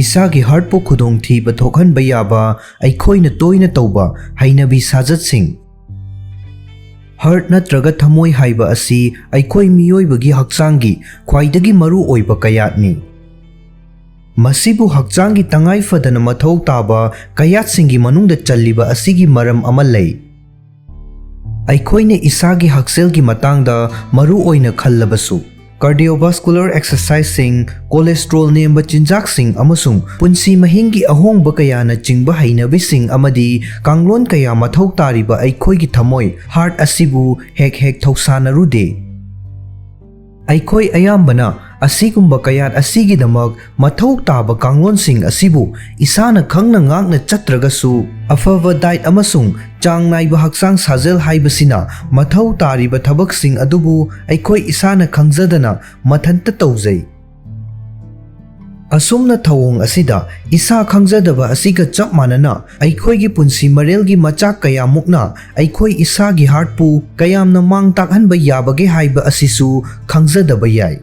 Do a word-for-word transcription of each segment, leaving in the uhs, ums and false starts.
ꯏꯁꯥꯒꯤ ꯍꯥꯔꯠꯄꯨ ꯈꯨꯗꯣꯡꯊꯤꯕ ꯊꯣꯛꯍꯟꯕ ꯌꯥꯕ ꯑꯩꯈꯣꯏꯅ ꯇꯣꯏꯅ ꯇꯧꯕ ꯍꯩꯅꯕꯤ ꯁꯥꯖꯠꯁꯤꯡ꯫ ꯍꯥꯔꯠ ꯅꯠꯇ꯭ꯔꯒ ꯊꯃꯣꯏ ꯍꯥꯏꯕ ꯑꯁꯤ ꯑꯩꯈꯣꯏ ꯃꯤꯑꯣꯏꯕꯒꯤ ꯍꯛꯆꯥꯡꯒꯤ ꯈ꯭ꯋꯥꯏꯗꯒꯤ ꯃꯔꯨ ꯑꯣꯏꯕ ꯀꯌꯥꯠꯅꯤ꯫ ꯃꯁꯤꯕꯨ ꯍꯛꯆꯥꯡꯒꯤ ꯇꯉꯥꯏ ꯐꯗꯅ ꯃꯊꯧ ꯇꯥꯕ ꯀꯌꯥꯠꯁꯤꯡꯒꯤ ꯃꯅꯨꯡꯗ ꯆꯜꯂꯤꯕ ꯑꯁꯤꯒꯤ ꯃꯔꯝ ꯑꯃ ꯂꯩ꯫ ꯑꯩꯈꯣꯏꯅ ꯏꯁꯥꯒꯤ ꯍꯛꯁꯦꯜꯒꯤ ꯃꯇꯥꯡꯗ ꯃꯔꯨ ꯑꯣꯏꯅ ꯈꯜꯂꯕꯁꯨ, cardiovascular exerciseꯁꯤꯡ, cholesterol ꯅꯦꯝꯕ ꯆꯤꯟꯖꯥꯛꯁꯤꯡ, ꯑꯃꯁꯨꯡ ꯄꯨꯟꯁꯤ ꯃꯍꯤꯡꯒꯤ ꯑꯍꯣꯡꯕ ꯀꯌꯥꯅꯆꯤꯡꯕ ꯍꯩꯅꯕꯤꯁꯤꯡ ꯑꯃꯗꯤ ꯀꯥꯡꯂꯣꯟ ꯀꯌꯥ ꯃꯊꯧ ꯇꯥꯔꯤꯕ ꯑꯩꯈꯣꯏꯒꯤ ꯊꯃꯣꯏ, ꯍꯥꯔꯠ ꯑꯁꯤꯕꯨ ꯍꯦꯛ ꯍꯦꯛ ꯊꯧꯁꯥꯅꯔꯨꯗꯦ꯫ ꯑꯩꯈꯣꯏ ꯑꯌꯥꯝꯕꯅ ꯑꯁꯤꯒꯨꯝꯕ ꯀꯌꯥꯠ ꯑꯁꯤꯒꯤꯗꯃꯛ ꯃꯊꯧ ꯇꯥꯕ ꯀꯥꯡꯂꯣꯟꯁꯤꯡ ꯑꯁꯤꯕꯨ ꯏꯁꯥꯅ ꯈꯪꯅ ꯉꯥꯛꯅ ꯆꯠꯇ꯭ꯔꯒꯁꯨ, ꯑꯐꯕ ꯗꯥꯏꯠ ꯑꯃꯁꯨꯡ ꯆꯥꯡ ꯅꯥꯏꯕ ꯍꯛꯆꯥꯡ ꯁꯥꯖꯦꯜ ꯍꯥꯏꯕꯁꯤꯅ ꯃꯊꯧ ꯇꯥꯔꯤꯕ ꯊꯕꯛꯁꯤꯡ ꯑꯗꯨꯕꯨ ꯑꯩꯈꯣꯏ ꯏꯁꯥꯅ ꯈꯪꯖꯗꯅ ꯃꯊꯟꯇ ꯇꯧꯖꯩ꯫ ꯑꯁꯨꯝꯅ ꯊꯧꯑꯣꯡ ꯑꯁꯤꯗ ꯏꯁꯥ ꯈꯪꯖꯗꯕ ꯑꯁꯤꯒ ꯆꯞ ꯃꯥꯟꯅꯅ ꯑꯩꯈꯣꯏꯒꯤ ꯄꯨꯟꯁꯤ ꯃꯔꯦꯜꯒꯤ ꯃꯆꯥꯛ ꯀꯌꯥꯃꯨꯛꯅ ꯑꯩꯈꯣꯏ ꯏꯁꯥꯒꯤ ꯍꯥꯔꯠꯄꯨ ꯀꯌꯥꯝꯅ ꯃꯥꯡ ꯇꯥꯛꯍꯟꯕ ꯌꯥꯕꯒꯦ ꯍꯥꯏꯕ ꯑꯁꯤꯁꯨ ꯈꯪꯖꯗꯕ ꯌꯥꯏ꯫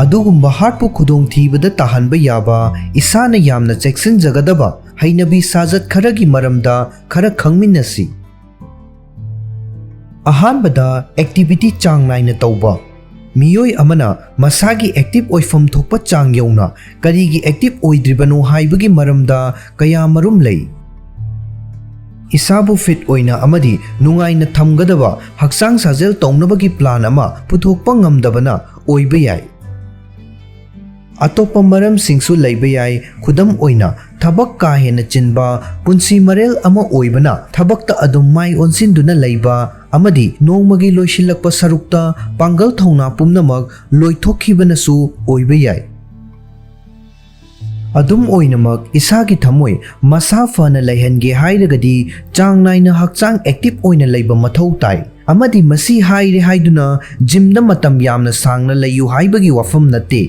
ꯑꯗꯨꯒꯨꯝꯕ ꯍꯥꯔꯠꯄꯨ ꯈꯨꯗꯣꯡꯊꯤꯕꯗ ꯇꯥꯍꯟꯕ ꯌꯥꯕ, ꯏꯁꯥꯅ ꯌꯥꯝꯅ ꯆꯦꯛꯁꯤꯟꯖꯒꯗꯕ ꯍꯩꯅꯕꯤ ꯁꯥꯖꯠ ꯈꯔꯒꯤ ꯃꯔꯝꯗ ꯈꯔ ꯈꯪꯃꯤꯟꯅꯁꯤ꯫ ꯑꯍꯥꯟꯕꯗ, ꯑꯦꯛꯇꯤꯚꯤꯇꯤ ꯆꯥꯡ ꯅꯥꯏꯅ ꯇꯧꯕ꯫ ꯃꯤꯑꯣꯏ ꯑꯃꯅ ꯃꯁꯥꯒꯤ ꯑꯦꯛꯇꯤꯚ ꯑꯣꯏꯐꯝ ꯊꯣꯛꯄ ꯆꯥꯡ ꯌꯧꯅ ꯀꯔꯤꯒꯤ ꯑꯦꯛꯇꯤꯚ ꯑꯣꯏꯗ꯭ꯔꯤꯕꯅꯣ ꯍꯥꯏꯕꯒꯤ ꯃꯔꯝꯗ ꯀꯌꯥꯃꯔꯨꯝ ꯂꯩ꯫ ꯏꯁꯥꯕꯨ ꯐꯤꯠ ꯑꯣꯏꯅ ꯑꯃꯗꯤ ꯅꯨꯡꯉꯥꯏꯅ ꯊꯝꯒꯗꯕ ꯍꯛꯆꯥꯡ ꯁꯥꯖꯦꯜ ꯇꯧꯅꯕꯒꯤ ꯄ꯭ꯂꯥꯟ ꯑꯃ ꯄꯨꯊꯣꯛꯄ ꯉꯝꯗꯕꯅ ꯑꯣꯏꯕ ꯌꯥꯏ꯫ ꯑꯇꯣꯞꯄ ꯃꯔꯝꯁꯤꯡꯁꯨ ꯂꯩꯕ ꯌꯥꯏ, ꯈꯨꯗꯝ ꯑꯣꯏꯅ, ꯊꯕꯛ ꯀꯥ ꯍꯦꯟꯅ ꯆꯤꯟꯕ ꯄꯨꯟꯁꯤ ꯃꯔꯦꯜ ꯑꯃ ꯑꯣꯏꯕꯅ ꯊꯕꯛꯇ ꯑꯗꯨꯝ ꯃꯥꯏ ꯑꯣꯟꯁꯤꯟꯗꯨꯅ ꯂꯩꯕ ꯑꯃꯗꯤ ꯅꯣꯡꯃꯒꯤ ꯂꯣꯏꯁꯤꯜꯂꯛꯄ ꯁꯔꯨꯛꯇ ꯄꯥꯡꯒꯜ ꯊꯧꯅꯥ ꯄꯨꯝꯅꯃꯛ ꯂꯣꯏꯊꯣꯛꯈꯤꯕꯅꯁꯨ ꯑꯣꯏꯕ ꯌꯥꯏ꯫ ꯑꯗꯨꯝ ꯑꯣꯏꯅꯃꯛ, ꯏꯁꯥꯒꯤ ꯊꯃꯣꯏ ꯃꯁꯥ ꯐꯅ ꯂꯩꯍꯟꯒꯦ ꯍꯥꯏꯔꯒꯗꯤ ꯆꯥꯡ ꯅꯥꯏꯅ ꯍꯛꯆꯥꯡ ꯑꯦꯛꯇꯤꯚ ꯑꯣꯏꯅ ꯂꯩꯕ ꯃꯊꯧ ꯇꯥꯏ, ꯑꯃꯗꯤ ꯃꯁꯤ ꯍꯥꯏꯔꯦ ꯍꯥꯏꯗꯨꯅ ꯖꯤꯝꯗ ꯃꯇꯝ ꯌꯥꯝꯅ ꯁꯥꯡꯅ ꯂꯩꯌꯨ ꯍꯥꯏꯕꯒꯤ ꯋꯥꯐꯝ ꯅꯠꯇꯦ꯫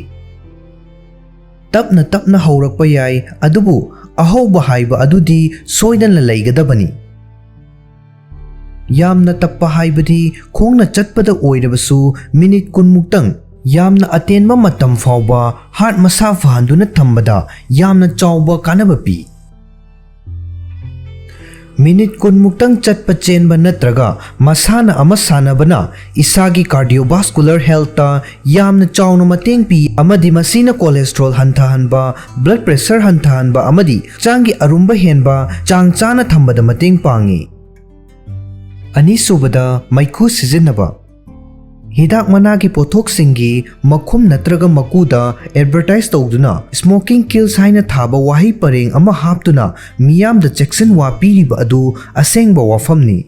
ꯇꯞꯅ ꯇꯞꯅ ꯍꯧꯔꯛꯄ ꯌꯥꯏ, ꯑꯗꯨꯕꯨ ꯑꯍꯧꯕ ꯍꯥꯏꯕ ꯑꯗꯨꯗꯤ ꯁꯣꯏꯗꯅ ꯂꯩꯒꯗꯕꯅꯤ꯫ ꯌꯥꯝꯅ ꯇꯞꯄ ꯍꯥꯏꯕꯗꯤ ꯈꯣꯡꯅ ꯆꯠꯄꯗ ꯑꯣꯏꯔꯕꯁꯨ ꯃꯤꯅꯤꯠ ꯀꯨꯟ ꯃꯨꯛꯇꯪ ꯌꯥꯝꯅ ꯑꯇꯦꯟꯕ ꯃꯇꯝ ꯐꯥꯎꯕ ꯍꯥꯔꯠ ꯃꯁꯥ ꯐꯍꯟꯗꯨꯅ ꯊꯝꯕꯗ ꯌꯥꯝꯅ ꯆꯥꯎꯕ ꯀꯥꯟꯅꯕ ꯄꯤ꯫ ꯃꯤꯅꯤꯠ ꯀꯨꯟ ꯃꯨꯛꯇꯪ ꯆꯠꯄ ꯆꯦꯟꯕ ꯅꯠꯇ꯭ꯔꯒ ꯃꯁꯥꯟꯅ ꯑꯃ ꯁꯥꯟꯅꯕꯅ ꯏꯁꯥꯒꯤ ꯀꯥꯔꯗꯤꯑꯣꯚꯥꯁꯀꯨꯂꯔ ꯍꯦꯜꯊꯇ ꯌꯥꯝꯅ ꯆꯥꯎꯅ ꯃꯇꯦꯡ ꯄꯤ, ꯑꯃꯗꯤ ꯃꯁꯤꯅ ꯀꯣꯂꯦꯁꯇ꯭ꯔꯣꯜ ꯍꯟꯊꯍꯟꯕ, ꯕ꯭ꯂꯗ ꯄ꯭ꯔꯦꯁꯔ ꯍꯟꯊꯍꯟꯕ, ꯑꯃꯗꯤ ꯍꯛꯆꯥꯡꯒꯤ ꯑꯔꯨꯝꯕ ꯍꯦꯟꯕ ꯆꯥꯡ ꯆꯥꯅ ꯊꯝꯕꯗ ꯃꯇꯦꯡ ꯄꯥꯡꯉꯤ꯫ ꯑꯅꯤꯁꯨꯕꯗ, ꯃꯩꯈꯨ ꯁꯤꯖꯤꯟꯅꯕ꯫ ꯍꯤꯗꯥꯛ ꯃꯅꯥꯒꯤ ꯄꯣꯠꯊꯣꯛꯁꯤꯡꯒꯤ ꯃꯈꯨꯝ ꯅꯠꯇ꯭ꯔꯒ ꯃꯀꯨꯗ ꯑꯦꯗꯚꯔꯇꯥꯏꯖ ꯇꯧꯗꯨꯅ "Smoking kills" ꯍꯥꯏꯅ ꯊꯥꯕ ꯋꯥꯍꯩ ꯄꯔꯦꯡ ꯑꯃ ꯍꯥꯞꯇꯨꯅ ꯃꯤꯌꯥꯝꯗ ꯆꯦꯛꯁꯤꯟꯋꯥ ꯄꯤꯔꯤꯕ ꯑꯗꯨ ꯑꯁꯦꯡꯕ ꯋꯥꯐꯝꯅꯤ꯫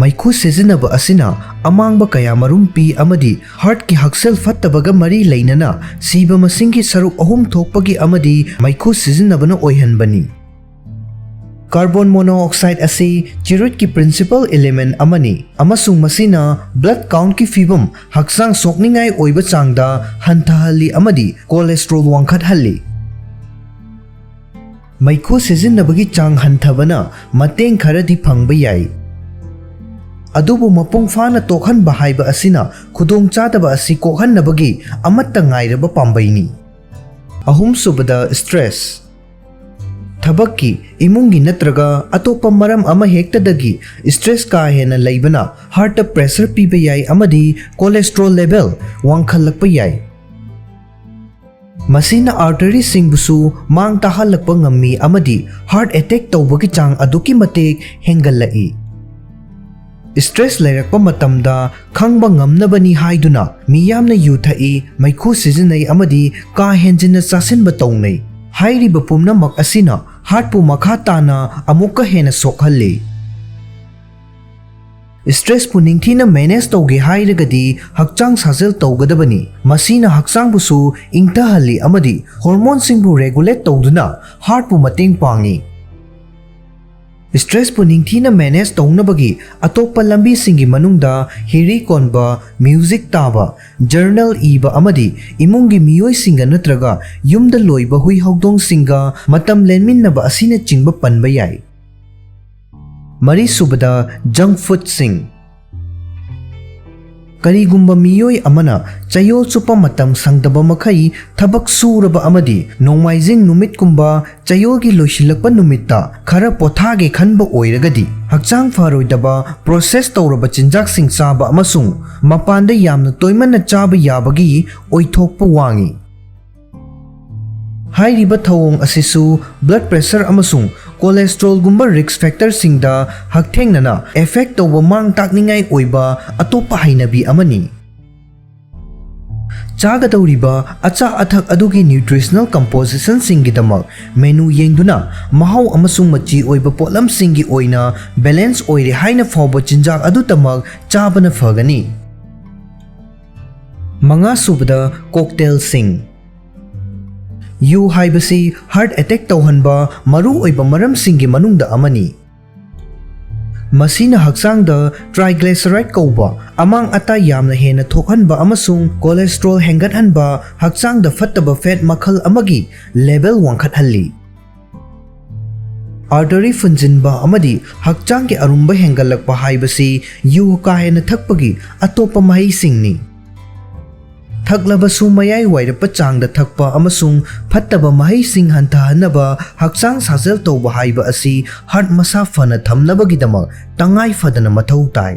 ꯃꯩꯈꯨ ꯁꯤꯖꯤꯟꯅꯕ ꯑꯁꯤꯅ ꯑꯃꯥꯡꯕ ꯀꯌꯥꯃꯔꯨꯝ ꯄꯤ, ꯑꯃꯗꯤ ꯍꯥꯔꯠꯀꯤ ꯍꯛꯁꯦꯜ ꯐꯠꯇꯕꯒ ꯃꯔꯤ ꯂꯩꯅꯅ ꯁꯤꯕ ꯃꯁꯤꯡꯒꯤ ꯁꯔꯨꯛ ꯑꯍꯨꯝ ꯊꯣꯛꯄꯒꯤ ꯑꯃꯗꯤ ꯃꯩꯈꯨ ꯁꯤꯖꯤꯟꯅꯕꯅ ꯑꯣꯏꯍꯟꯕꯅꯤ꯫ ꯀꯥꯔꯕꯣꯟ ꯃꯣꯅꯣꯑꯣꯛꯁꯥꯏꯗ ꯑꯁꯤ ꯆꯤꯔꯨꯠꯀꯤ ꯄ꯭ꯔꯤꯟꯁꯤꯄꯜ ꯏꯂꯤꯃꯦꯟ ꯑꯃꯅꯤ, ꯑꯃꯁꯨꯡ ꯃꯁꯤꯅ ꯕ꯭ꯂꯗ ꯀꯥꯎꯟꯠꯀꯤ ꯐꯤꯕꯝ, ꯍꯛꯆꯥꯡ ꯁꯣꯛꯅꯤꯡꯉꯥꯏ ꯑꯣꯏꯕ ꯆꯥꯡꯗ ꯍꯟꯊꯍꯜꯂꯤ ꯑꯃꯗꯤ ꯀꯣꯂꯦꯁꯇ꯭ꯔꯣꯜ ꯋꯥꯡꯈꯠꯍꯜꯂꯤ꯫ ꯃꯩꯈꯨ ꯁꯤꯖꯤꯟꯅꯕꯒꯤ ꯆꯥꯡ ꯍꯟꯊꯕꯅ ꯃꯇꯦꯡ ꯈꯔꯗꯤ ꯐꯪꯕ ꯌꯥꯏ, ꯑꯗꯨꯕꯨ ꯃꯄꯨꯡ ꯐꯥꯅ ꯇꯣꯛꯍꯟꯕ ꯍꯥꯏꯕ ꯑꯁꯤꯅ ꯈꯨꯗꯣꯡꯆꯥꯗꯕ ꯑꯁꯤ ꯀꯣꯛꯍꯟꯅꯕꯒꯤ ꯑꯃꯠꯇ ꯉꯥꯏꯔꯕ ꯄꯥꯝꯕꯩꯅꯤ꯫ ꯑꯍꯨꯝꯁꯨꯕꯗ, ꯁ꯭ꯇ꯭ꯔꯦꯁ꯫ ꯊꯕꯛꯀꯤ, ꯏꯃꯨꯡꯒꯤ ꯅꯠꯇ꯭ꯔꯒ ꯑꯇꯣꯞꯄ ꯃꯔꯝ ꯑꯃ ꯍꯦꯛꯇꯗꯒꯤ ꯁ꯭ꯇ꯭ꯔꯦꯁ ꯀꯥ ꯍꯦꯟꯅ ꯂꯩꯕꯅ ꯍꯥꯔꯠꯇ ꯄ꯭ꯔꯦꯁꯔ ꯄꯤꯕ ꯌꯥꯏ ꯑꯃꯗꯤ ꯀꯣꯂꯦꯁꯇ꯭ꯔꯣꯜ ꯂꯦꯚꯦꯜ ꯋꯥꯡꯈꯠꯂꯛꯄ ꯌꯥꯏ꯫ ꯃꯁꯤꯅ ꯑꯥꯔꯇꯔꯤꯁꯤꯡꯕꯨꯁꯨ ꯃꯥꯡ ꯇꯥꯍꯜꯂꯛꯄ ꯉꯝꯃꯤ ꯑꯃꯗꯤ ꯍꯥꯔꯠ ꯑꯦꯇꯦꯛ ꯇꯧꯕꯒꯤ ꯆꯥꯡ ꯑꯗꯨꯛꯀꯤ ꯃꯇꯤꯛ ꯍꯦꯟꯒꯠꯂꯛꯏ꯫ ꯁ꯭ꯇ꯭ꯔꯦꯁ ꯂꯩꯔꯛꯄ ꯃꯇꯝꯗ ꯈꯪꯕ ꯉꯝꯅꯕꯅꯤ ꯍꯥꯏꯗꯨꯅ ꯃꯤꯌꯥꯝꯅ ꯌꯨ ꯊꯛꯏ, ꯃꯩꯈꯨ ꯁꯤꯖꯤꯟꯅꯩ ꯑꯃꯗꯤ ꯀꯥ ꯍꯦꯟꯖꯤꯟꯅ ꯆꯥꯁꯤꯟꯕ ꯇꯧꯅꯩ꯫ ꯍꯥꯏꯔꯤꯕ ꯄꯨꯝꯅꯃꯛ ꯑꯁꯤꯅ ꯍꯥꯔꯠꯄꯨ ꯃꯈꯥ ꯇꯥꯅ ꯑꯃꯨꯛꯀ ꯍꯦꯟꯅ ꯁꯣꯛꯍꯜꯂꯤ꯫ ꯁ꯭ꯇ꯭ꯔꯦꯁꯄꯨ ꯅꯤꯡꯊꯤꯅ ꯃꯦꯅꯦꯖ ꯇꯧꯒꯦ ꯍꯥꯏꯔꯒꯗꯤ ꯍꯛꯆꯥꯡ ꯁꯥꯖꯦꯜ ꯇꯧꯒꯗꯕꯅꯤ꯫ ꯃꯁꯤꯅ ꯍꯛꯆꯥꯡꯕꯨꯁꯨ ꯏꯪꯊꯍꯜꯂꯤ ꯑꯃꯗꯤ ꯍꯣꯔꯃꯣꯟꯁꯤꯡꯕꯨ ꯔꯦꯒꯨꯂꯦꯠ ꯇꯧꯗꯨꯅ ꯍꯥꯔꯠꯄꯨ ꯃꯇꯦꯡ ꯄꯥꯡꯏ꯫ ꯁ꯭ꯇ꯭ꯔꯦꯁꯄꯨ ꯅꯤꯡꯊꯤꯅ ꯃꯦꯅꯦꯖ ꯇꯧꯅꯕꯒꯤ ꯑꯇꯣꯞꯄ ꯂꯝꯕꯤꯁꯤꯡꯒꯤ ꯃꯅꯨꯡꯗ ꯍꯤꯔꯤ ꯀꯣꯟꯕ, ꯃ꯭ꯌꯨꯖꯤꯛ ꯇꯥꯕ, ꯖꯔꯅꯦꯜ ꯏꯕ ꯑꯃꯗꯤ ꯏꯃꯨꯡꯒꯤ ꯃꯤꯑꯣꯏꯁꯤꯡꯒ ꯅꯠꯇ꯭ꯔꯒ ꯌꯨꯝꯗ ꯂꯣꯏꯕ ꯍꯨꯏ ꯍꯧꯗꯣꯡꯁꯤꯡꯒ ꯃꯇꯝ ꯂꯦꯟꯃꯤꯟꯅꯕ ꯑꯁꯤꯅꯆꯤꯡꯕ ꯄꯟꯕ ꯌꯥꯏ꯫ ꯃꯔꯤꯁꯨꯕꯗ, ꯖꯪꯛ ꯐꯨꯗꯁꯤꯡ꯫ ꯀꯔꯤꯒꯨꯝꯕ ꯃꯤꯑꯣꯏ ꯑꯃꯅ ꯆꯌꯣꯜ ꯆꯨꯞꯄ ꯃꯇꯝ ꯁꯪꯗꯕ ꯃꯈꯩ ꯊꯕꯛ ꯁꯨꯔꯕ ꯑꯃꯗꯤ ꯅꯣꯡꯃꯥꯏꯖꯤꯡ ꯅꯨꯃꯤꯠꯀꯨꯝꯕ ꯆꯌꯣꯜꯒꯤ ꯂꯣꯏꯁꯤꯜꯂꯛꯄ ꯅꯨꯃꯤꯠꯇ ꯈꯔ ꯄꯣꯊꯥꯒꯦ ꯈꯟꯕ ꯑꯣꯏꯔꯒꯗꯤ, ꯍꯛꯆꯥꯡ ꯐꯔꯣꯏꯗꯕ ꯄ꯭ꯔꯣꯁꯦꯁ ꯇꯧꯔꯕ ꯆꯤꯟꯖꯥꯛꯁꯤꯡ ꯆꯥꯕ ꯑꯃꯁꯨꯡ ꯃꯄꯥꯟꯗ ꯌꯥꯝꯅ ꯇꯣꯏꯃꯟꯅ ꯆꯥꯕ ꯌꯥꯕꯒꯤ ꯑꯣꯏꯊꯣꯛꯄ ꯋꯥꯡꯏ꯫ ꯍꯥꯏꯔꯤꯕ ꯊꯧꯑꯣꯡ ꯑꯁꯤꯁꯨ ꯕ꯭ꯂꯗ ꯄ꯭ꯔꯦꯁꯔ ꯑꯃꯁꯨꯡ ꯀꯣꯂꯦꯁꯇ꯭ꯔꯣꯜꯒꯨꯝꯕ ꯔꯤꯁ꯭ꯛ ꯐꯦꯛꯇꯔꯁꯤꯡꯗ ꯍꯛꯊꯦꯡꯅꯅ ꯑꯦꯐꯦꯛ ꯇꯧꯕ ꯃꯥꯡ ꯇꯥꯛꯅꯤꯡꯉꯥꯏ ꯑꯣꯏꯕ ꯑꯇꯣꯞꯄ ꯍꯩꯅꯕꯤ ꯑꯃꯅꯤ꯫ ꯆꯥꯒꯗꯧꯔꯤꯕ ꯑꯆꯥ ꯑꯊꯛ ꯑꯗꯨꯒꯤ ꯅ꯭ꯌꯨꯇ꯭ꯔꯤꯁꯅꯦꯜ ꯀꯝꯄꯣꯖꯤꯁꯟꯁꯤꯡꯒꯤꯗꯃꯛ ꯃꯦꯅꯨ ꯌꯦꯡꯗꯨꯅ, ꯃꯍꯥꯎ ꯑꯃꯁꯨꯡ ꯃꯆꯤ ꯑꯣꯏꯕ ꯄꯣꯠꯂꯝꯁꯤꯡꯒꯤ ꯑꯣꯏꯅ ꯕꯦꯂꯦꯟꯁ ꯑꯣꯏꯔꯦ ꯍꯥꯏꯅ ꯐꯥꯎꯕ ꯆꯤꯟꯖꯥꯛ ꯑꯗꯨꯇꯃꯛ ꯆꯥꯕꯅ ꯐꯒꯅꯤ꯫ ꯃꯉꯥꯁꯨꯕꯗ, ꯀꯣꯛꯇꯦꯜꯁꯤꯡ꯫ ꯌꯨ ꯍꯥꯏꯕꯁꯤ ꯍꯥꯔꯠ ꯑꯦꯇꯦꯛ ꯇꯧꯍꯟꯕ ꯃꯔꯨꯑꯣꯏꯕ ꯃꯔꯝꯁꯤꯡꯒꯤ ꯃꯅꯨꯡꯗ ꯑꯃꯅꯤ꯫ ꯃꯁꯤꯅ ꯍꯛꯆꯥꯡꯗ ꯇ꯭ꯔꯥꯏꯒ꯭ꯂꯦꯁꯔꯥꯏꯗ ꯀꯧꯕ ꯑꯃꯥꯡ ꯑꯇꯥ ꯌꯥꯝꯅ ꯍꯦꯟꯅ ꯊꯣꯛꯍꯟꯕ ꯑꯃꯁꯨꯡ ꯀꯣꯂꯦꯁꯇ꯭ꯔꯣꯜ ꯍꯦꯟꯒꯠꯍꯟꯕ, ꯍꯛꯆꯥꯡꯗ ꯐꯠꯇꯕ ꯐꯦꯠ ꯃꯈꯜ ꯑꯃꯒꯤ ꯂꯦꯚꯦꯜ ꯋꯥꯡꯈꯠꯍꯜꯂꯤ꯫ ꯑꯥꯔꯇꯔꯤ ꯐꯨꯟꯖꯤꯟꯕ ꯑꯃꯗꯤ ꯍꯛꯆꯥꯡꯒꯤ ꯑꯔꯨꯝꯕ ꯍꯦꯟꯒꯠꯂꯛꯄ ꯍꯥꯏꯕꯁꯤ ꯌꯨ ꯀꯥ ꯍꯦꯟꯅ ꯊꯛꯄꯒꯤ ꯑꯇꯣꯞꯄ ꯃꯍꯩꯁꯤꯡꯅꯤ꯫ ꯊꯛꯂꯕꯁꯨ ꯃꯌꯥꯏ ꯋꯥꯏꯔꯞꯄ ꯆꯥꯡꯗ ꯊꯛꯄ ꯑꯃꯁꯨꯡ ꯐꯠꯇꯕ ꯃꯍꯩꯁꯤꯡ ꯍꯟꯊꯍꯟꯅꯕ ꯍꯛꯆꯥꯡ ꯁꯥꯖꯦꯜ ꯇꯧꯕ ꯍꯥꯏꯕ ꯑꯁꯤ ꯍꯥꯔꯠ ꯃꯁꯥ ꯐꯅ ꯊꯝꯅꯕꯒꯤꯗꯃꯛ ꯇꯉꯥꯏ ꯐꯗꯅ ꯃꯊꯧ ꯇꯥꯏ꯫